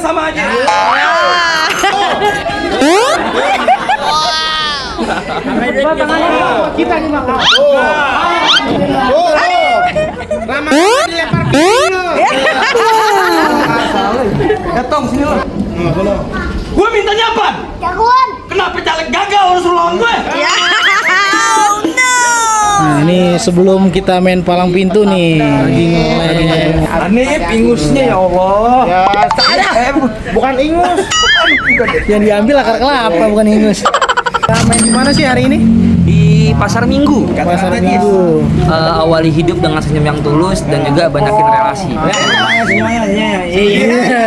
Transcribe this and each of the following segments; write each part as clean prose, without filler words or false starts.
sama aja. Kita nih makan. Lama dilempar ke sini. Datang sini lo. Gue mintanya apa? Jagoan. Kenapa caleg gagal harus lawan gue? Ya. Oh no. Nah, ini sebelum kita main palang pintu nih. Lagi Aneh ingusnya ya Allah. Ya, bukan ingus. yang diambil akar kelapa bukan ingus. Kita main di mana sih hari ini? Di Pasar Minggu. Pasar Minggu. Awali hidup dengan senyum yang tulus dan juga banyakin relasi. Iya.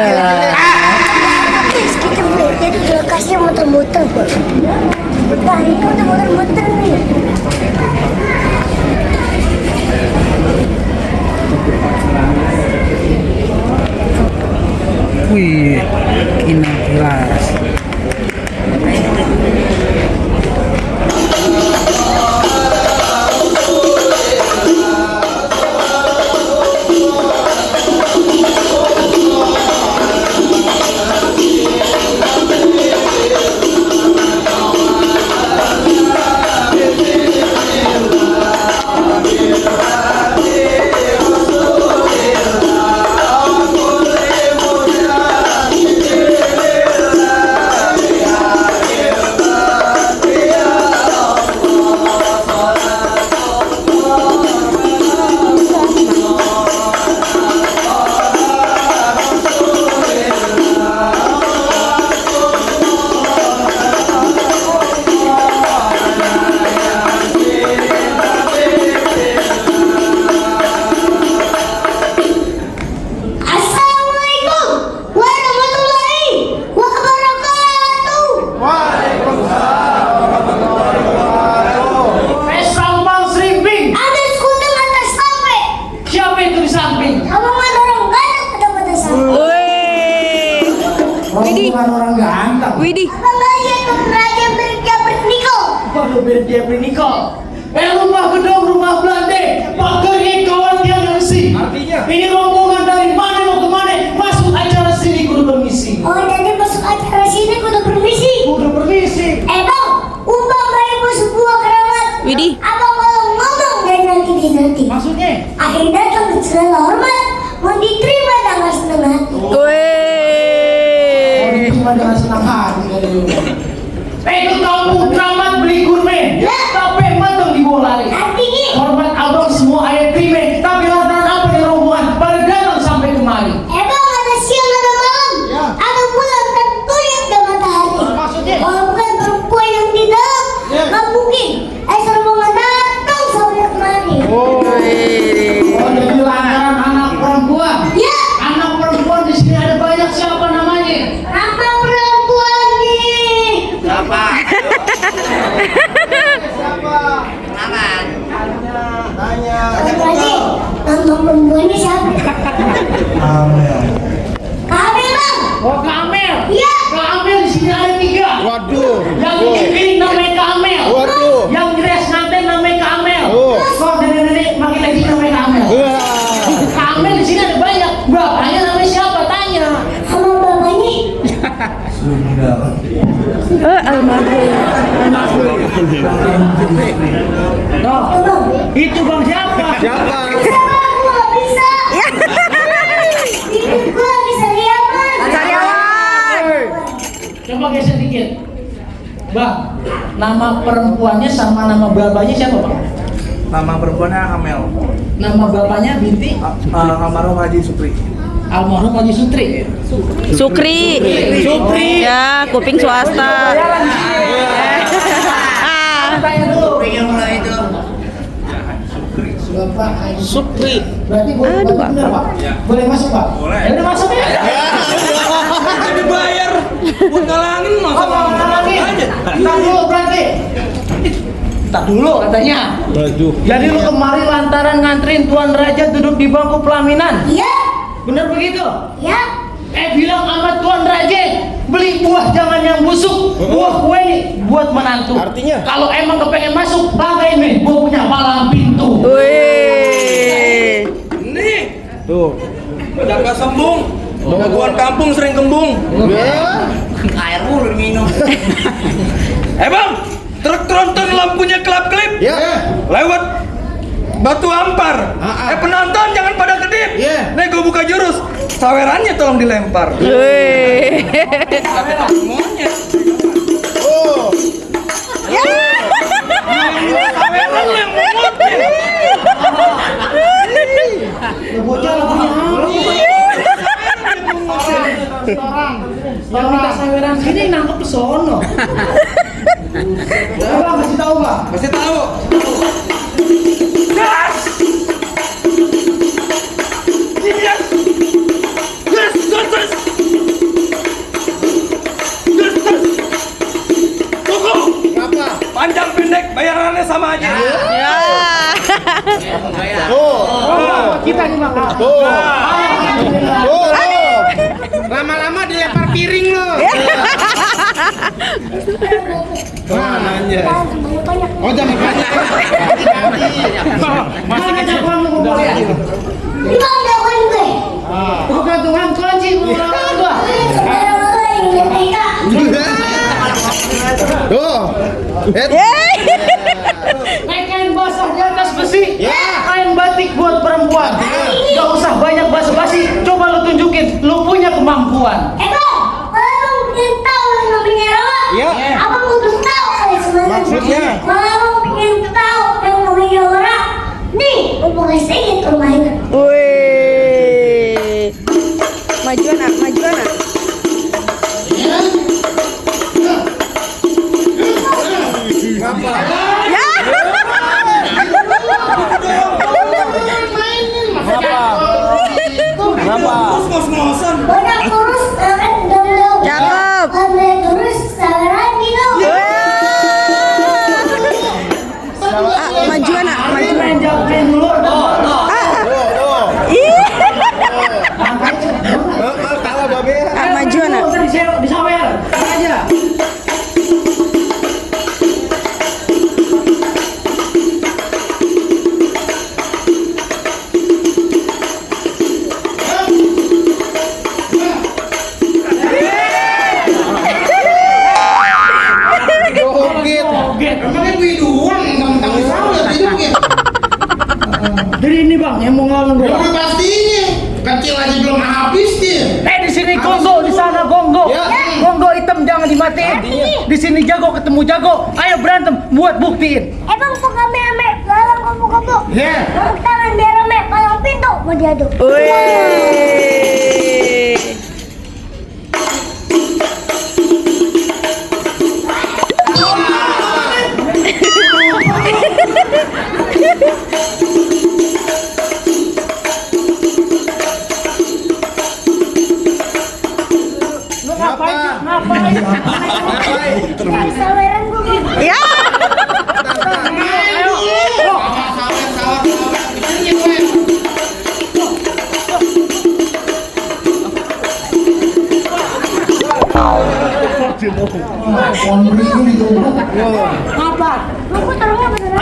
Kita belajar di lokasi muter-muter. Nah, itu udah muter-muter nih. Wih, kinakilas. Assalamualaikum warahmatullahi wabarakatuh. Sampang Serimping. Ada skuter atas sampai. Siapa itu di samping? Abang ada orang ganteng ada pada sampai. Widih. Bukan orang ganteng. Widih. Abang aja tuh Raja Berjabret Niko. Waduh, Jeffrey Nicole. Rumah gedung, rumah Belanda. Pagernya kawan tiang besi. Artinya? Ini rombongan dari mana mau ke mana? Masuk acara sini kudu permisi. Oh, jadi masuk acara sini kudu permisi. Kudu permisi. Bang, umpama ibu sebuah keramat. Widih. Abang kalau ngomong dan nanti. Maksudnya? Akhir datang ke segala hormat, mau diterima dengan senang hati. Cuma dengan senang hati dari itu kampung keramat beli gurme. Ya. Tapi matang dibawa lari. Artinya, Hormat abang semua ayat terima. Tapi lantaran apa di rombongan? Pada datang sampai kemari. Bang ada siang ada malam, Ya. ada bulan dan tuyul dan matahari. Maksudnya? Kalau bukan perempuan yang di dalam, Ya. nggak mungkin. Rombongan datang sampai kemari. Oh, jadi lantaran anak perempuan. Ya, Anak perempuan di sini ada banyak, siapa namanya? nama perempuan nih. Siapa? Tanya. Berarti nama perempuannya siapa? Kamil bang. Oh, Kamel. Iya. Kamel di sini ada 3. Waduh. Yang ini namanya Kamel. Waduh. Yang dress nanti namanya Kamel. Oh. Kok nenek-nenek makin lagi namanya Kamel. Kamel di sini ada banyak. Bapaknya namanya siapa? Tanya. Sama bapaknya. Noh, itu bang siapa? Siapa? Sama aku nggak bisa. Hidup gua bisa liaman. Coba geser dikit. Bang, nama perempuannya sama nama bapaknya siapa bang? Nama perempuannya Amel, Nama bapaknya Binti almarhum Haji Supri. Almarhum Haji Sutri. Sukri. Ya, kuping swasta. Tanya dulu. Bapak Haji Supri. Berarti boleh Aduh, masuk bener, Pak? Boleh masuk, Pak? Boleh. Ya udah masuk ya. Dibayar buat ngalangin masa Oh, mau lagi. Ntar dulu berarti. Ntar dulu katanya. Waduh. Jadi lu kemarin lantaran nganterin Tuan Raja duduk di bangku pelaminan. Iya. Bener begitu? Ya. Bilang sama Tuan Raja, beli buah jangan yang busuk. Buah kue nih buat menantu. Artinya? Kalau emang kepengen masuk, pakai nih. Gua punya palang pintu. Wih. Nih. Tuh. Jaga sembung. Jagoan kampung sering kembung. Air mulu diminum. Bang, truk tronton lampunya kelap-kelip. Lewat Batu Ampar. Penonton jangan pada kedip. Nih gue buka jurus. Sawerannya tolong dilempar. Semuanya. Saweran yang memutin. Yang minta saweran sini nangkep pesono. Bang, kasih tahu Bang. Kasih tahu. Gas! Yes! Gas, gas, gas! Gas, gas! Tunggu! Apa? Panjang pendek bayarannya sama aja. Kita nih Bang. Lama-lama dilempar piring lo. Oh jangan banyak. Masih kecil Bang lu boleh. Lima jagoan gue. Bukan Tuhan kunci orang gua. Sekarang lo yang nyetrika. Kain basah di atas besi. Kain batik buat perempuan. Gak usah banyak basa-basi. Coba lu tunjukin, lu punya kemampuan. Bang, kalau pengen tahu yang namanya Rawa, abang udah tahu kali sebenarnya. Maksudnya? Kalau abang pengen tahu yang namanya orang, nih, abang kasih ke rumahnya. Wih. Maju anak, maju anak. Ngos-ngosan. Banyak kurus, kan dulu. Cakep. Ada kurus, sabaran gitu. Maju anak, maju. Main jauhin dulu. Maju anak. Disawer. Aja. Jadi ini Bang yang mau ngelawan gua. Pastinya kecil aja belum habis dia. Di sini Gongo, di sana Gongo. Gongo hitam jangan dimatiin. Di sini jago ketemu jago. Ayo berantem buat buktiin. Bang, buka ame, lalang kamu. Tepuk tangan biar ame, palang pintu mau diaduk. Wih. Lu ngapain? Saweran gue. Ya. Apa? Lu taruhnya beneran.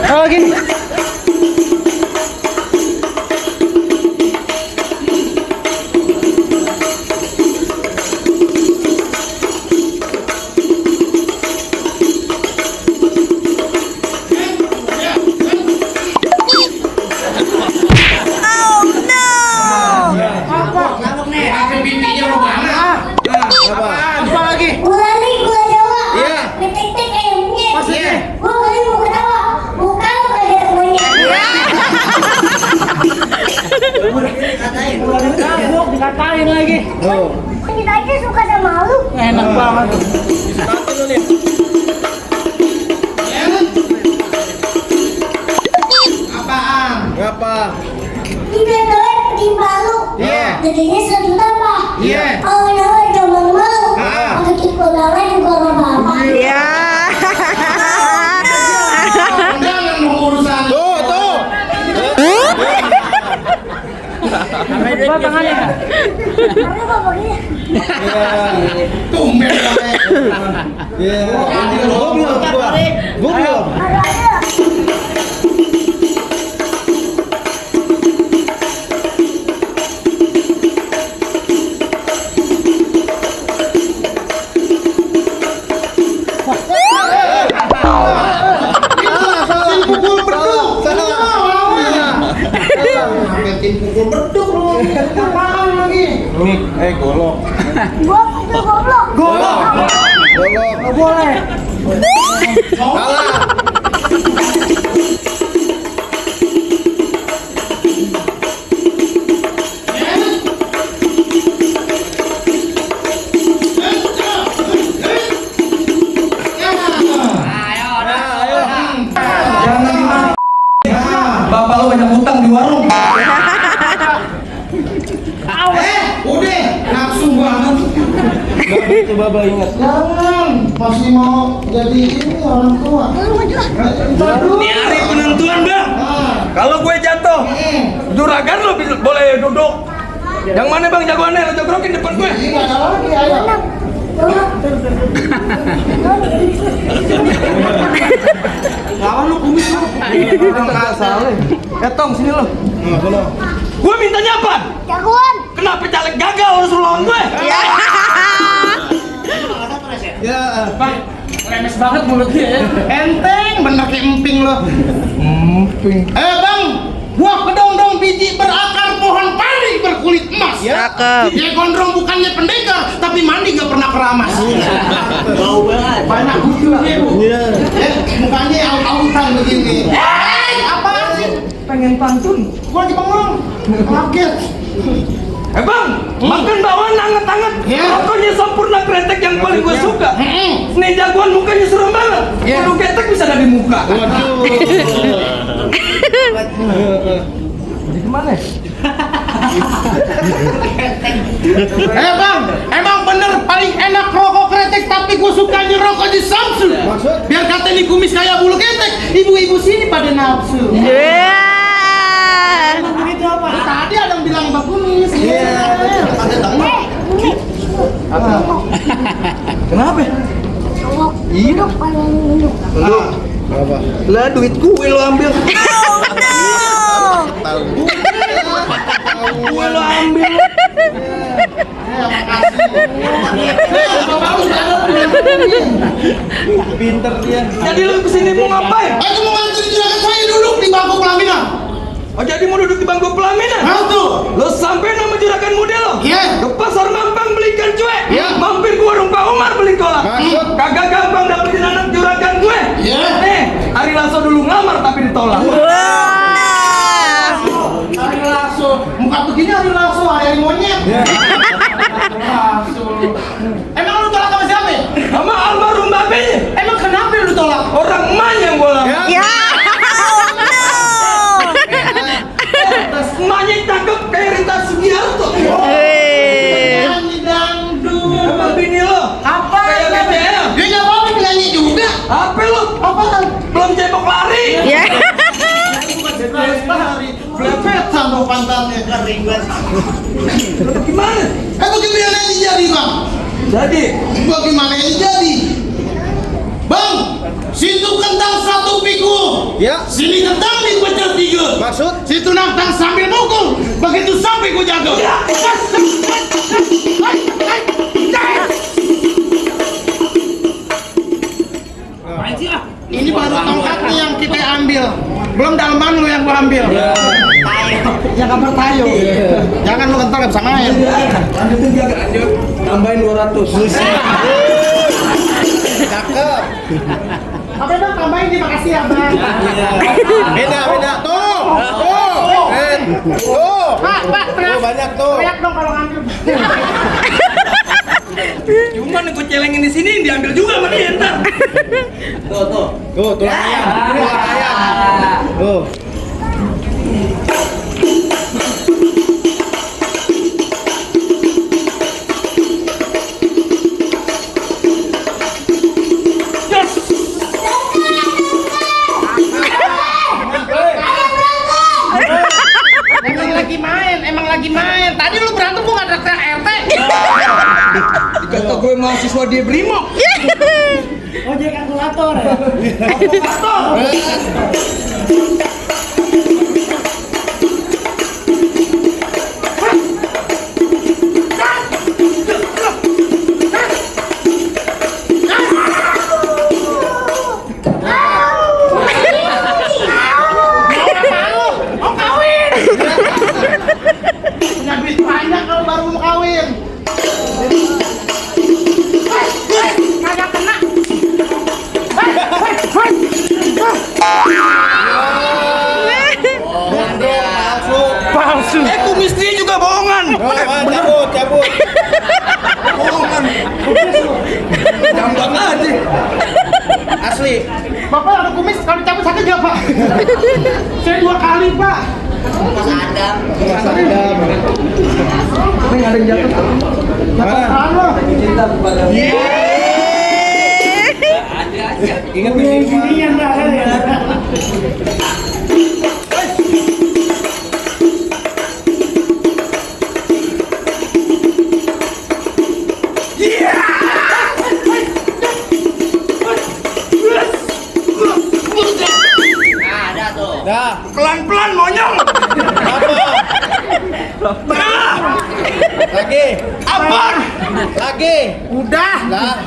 Oh gini. Apa lagi? Ulali gula Jawa. Tek-tek ayamnya. Maksudnya? Gua kali mau ketawa. Bukan lu kayak monyet. Dikatain lagi. Kita aja suka sama lu. Enak banget. Tidak doyan ketimpa lu. Jadinya sejuta Pak. Kalau nyawa cuma malu. Kalau tipe banget juga gak apa-apa. Ya. Tangannya. Karena bapak ini. Tumben Pukul beduk. Tim pukul beduk lu. Apaan lagi? Golok. Gua pukul goblok. Golok. Nggak boleh. Salah. Bapak lu banyak utang di warung. Udah, nafsu banget. Itu Bapak ingat. Jangan, masih mau jadi ini orang tua. Ini hari penentuan, Bang. Kalau gue jatuh, juragan lo boleh duduk. Yang mana Bang jagoannya? Lo jogrokin depan gue. Ini nggak ada lagi, ayo. Lawan lu kumis lu. Orang kasar. Tong sini lo. Gue mintanya apa? Jagoan. Kenapa caleg gagal harus lawan gue? Bang, lemes banget mulutnya ya. Enteng, bener kayak emping lo. Bang, buah kedong-dong biji berakar pohon padi berkulit emas. Cakep. Dia gondrong bukannya pendekar, tapi mandi gak pernah keramas. Bau banget. Banyak kutunya bu. Mukanya aut-autan begini. Apaan sih? Pengen pantun. Gua lagi bengong. Kaget. Bang, makan bawaan anget-anget. Rokoknya sempurna kretek yang paling gue suka. Nih jagoan mukanya serem banget. Kudu ketek bisa ada di muka. Jadi kemana? Bang, emang bener paling enak rokok kretek, tapi gue sukanya rokok di Samsu. Biar kata ini kumis kayak bulu ketek, ibu-ibu sini pada nafsu. Begitu apa? Tadi ada yang bilang bak kumis. Kenapa? Iya dong. Lah duit gue lo ambil. Gue lo ambil. Pinter dia. Jadi lu kesini mau ngapain? Aku mau nganterin juragan saya duduk di bangku pelaminan. Oh jadi mau duduk di bangku pelaminan? Tuh. Lo sampai nama juragan muda lo? Iya. Ke pasar Mampang beli ikan cuek. Iya. Mampir ke warung Pak Umar beli kolak. Kagak gampang dapetin anak juragan gue. Iya. Nih, Ari Lasso dulu ngamar tapi ditolak. Ari Lasso, muka begini Ari Lasso, hari monyet. Lasso. Emang lu tolak sama siapa? Sama almarhum babenya. Emang kenapa lu tolak? Orang emaknya yang gue lamar. Ya. Emaknya cakep kayak Rita Sugiarto. Nyanyi dangdut. Emang bini lo? Apa? Kayak BTL. Dia nyawain nyanyi juga. Apa lo? Apaan? Belum cebok lari. Ya. Belepetan dong pantatnya. Gimana? Bagaimana ini jadi bang? Jadi, Bagaimana ini jadi? Bang, situ kentang satu pikul. ya. Sini kentang dipecah tiga. Maksud? Situ nantang sambil mukul. Begitu sampai ku jaga. Ini baru tongkatnya yang kita ambil. Belum dalaman lu yang gua ambil. Yang kabar tayo. Jangan lu kental gak bisa main. Lanjutin dia lanjut. Tambahin 200. Cakep. Apa bang tambahin terima kasih ya bang. Beda. Tuh. Tuh. Pak, Tuh banyak tuh. teriak dong kalau ngambil. Cuman gue celengin di sini diambil juga sama dia ntar. Tuh, tulang ayam. Tuh. Emang lagi main. Tadi lu berantem gua nggak teriak RT. Dikata gue mahasiswa dia Brimo. Ojek kalkulator ya. Punya duit banyak kalau baru mau kawin. Kagak kena. Palsu. Kumis dia juga bohongan. Cabut. Bohongan. Gampang aja. Asli. Bapak ada kumis kalau dicabut sakit nggak Pak? Saya 2 kali Pak. Ini ada yang jatuh. Ingat Ini yang ada ya. Pelan-pelan monyong. Lagi. Apaan? Lagi. Udah. Lah.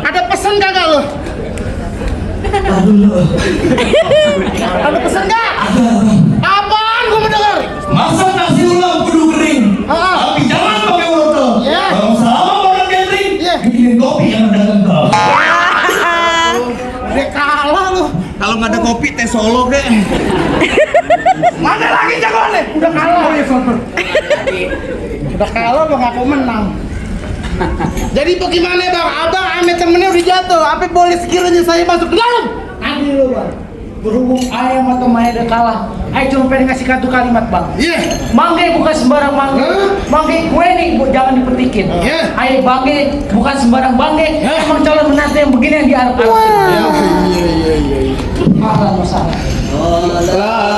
Ada pesan kagak lo? Ada pesan nggak? Apaan gua mau denger? Masak nasi ulam kudu kering. Tapi jangan pakai wortel. Iya. Kalau sama orang catering, Iya. bikinin kopi yang ada kentang. Udah kalah lu. Kalau nggak ada kopi, teh solo kek. Mana lagi jagoannya? Udah kalah. Udah kalah lo ngaku menang. Jadi bagaimana bang? Abang ame temennya udah jatuh. Apa boleh sekiranya saya masuk ke dalam? Tadi lu bang. Berhubung ayam atau Maya udah kalah, Ayo cuma pengen ngasih satu kalimat bang. Iya. Mangge bukan sembarang mangge. Mangge kue nih jangan dipetikin. Iya. Ayo bangge bukan sembarang bangge. Iya. Emang calon menantu yang begini yang diharapkan. Iya. Masalah masalah. Lah.